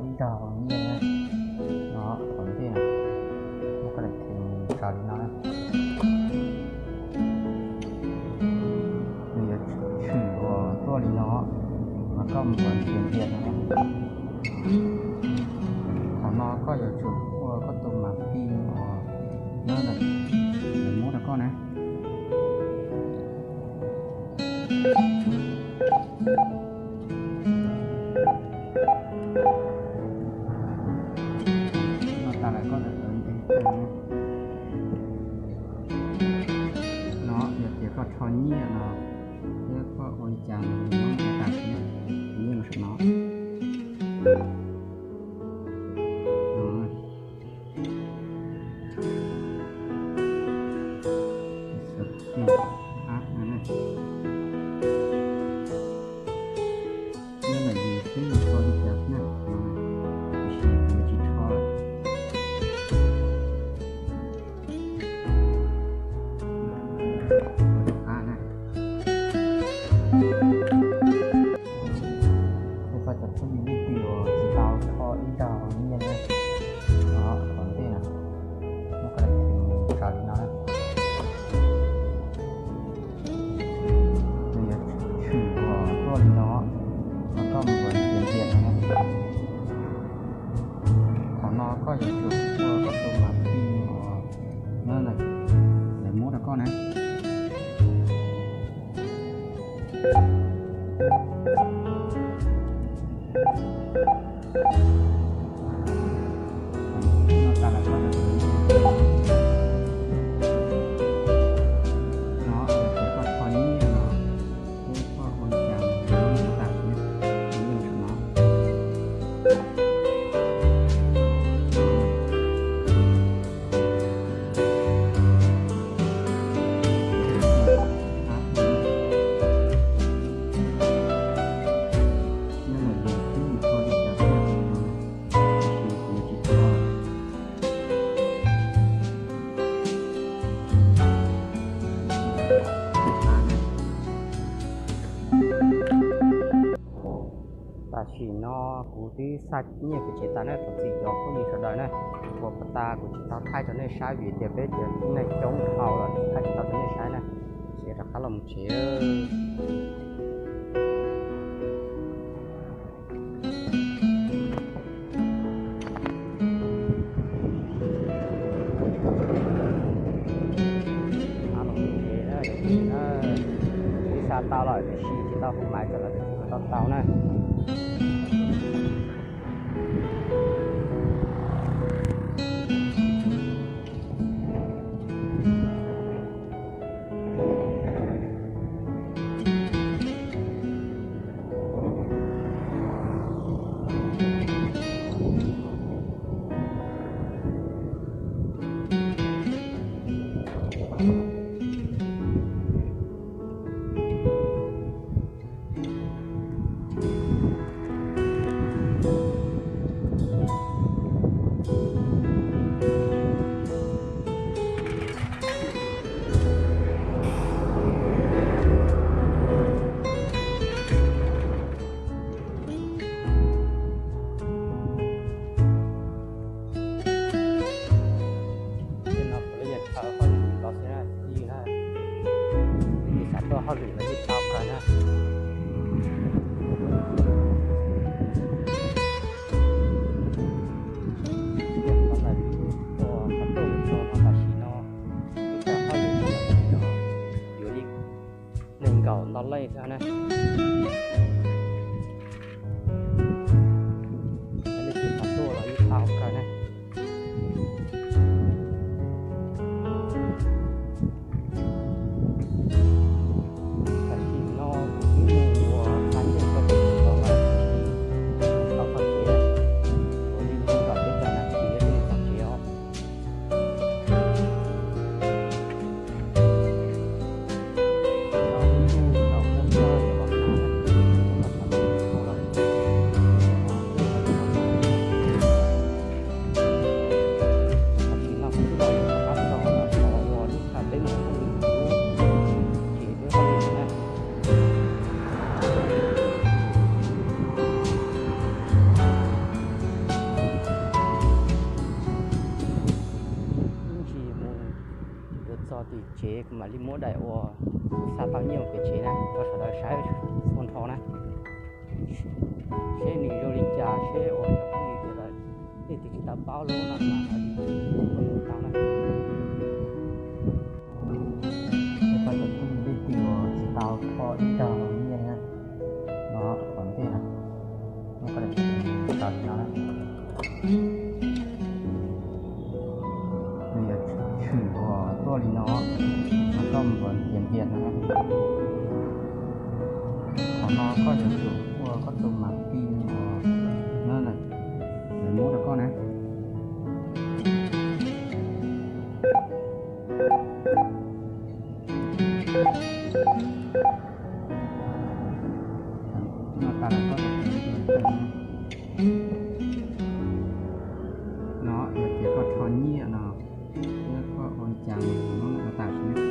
Ib zaug nyiaj no, qhov ntej no, muab koj daim thes mus tso li no na. Nws yuav tshwm uas tuaj li no, mas koj mus ntiav ntiav no. Thaum no koj yuav tsum ua koj tus mas pin uas nyob ntawm, lawv muab rau koj na. No tas lawm koj tawm ntawm no, yog tias koj rho nyiaj no, thiab koj ua li cas nws muab tas siab, nws yeej saum no. Nyob ntawm yus xwb yus rho li cas na, tiam sis yus tsis rho lawm. Rov qab na. Kuv txog cov phooj ywg leej twg uas tsis tau rho ib zaug nyiaj na, no qhov ntej no, muab koj daim thes mus tso li no na. Nws yuav tshwm uas tuaj li no, mas koj mus ntiav ntiav no. Thaum no koj yuav tsum ua koj tus mas pin uas nyob ntawm, lawv muab rau koj na. No tas lawm koj tawm ntawm no, yog tias koj rho nyiaj no, thiab koj ua li cas nws muab tas siab, nws yeej saum no. Tam sim no kuv twb xa nyiaj pem tsev tas na, thov txim cov phooj ywg sawv daws na, uas puag ta kuv tsis tau thaij rau nej saib vim tias peb cov neeg coob dhau lawm thaij tsis tau rau nej saib na, ces rov qab los mus tsev. Twb xa tau lawm tiam sis tsis tau hu maiv kom lawv tau tau na. Tej no kuv lub yeej thaum hauj lwm los xwb na, phooj ywg na, yus xav tuaj hauj lwm los yeej tau kawg na. Ua qhov tuaj mus txog no tam sim no, ib txoj hauj lwm no yuav li nees nkaum ntau leej xwb na. Leej twg xav tuaj los yeej tau kawg na. Tam sim no kuv twb mus ua xa nyiaj rau pem tsev los lawm, tsis tau txog tsev, ua li nees nkaum peb caug nas this thiaj li txog tsev os. Txog tim tsev kuv mam li muab daim uas xa tau nyiaj mus pem tsev na rau sawv daws saib txhua nrho na, seb nws zoo li cas, seb uas cov phooj ywg tias lawv leej twg tsis tau paub lub no mas ho tau na. Peb cov phooj ywg leej twg uas tsis tau kho ib tag nyiaj na, no tom ntej na, nej koj daim tawv li no na, nws yuav tshwm uas tuaj li no, mas koj npuav ntiav ntiav no na. Qhov no koj yuav tsum ua koj tus mas pi uas no na, lawv muab rau koj na. No tas lawm koj tus no, yog tias koj rho nyiaj no, thiab koj ua li cas no tas xwb.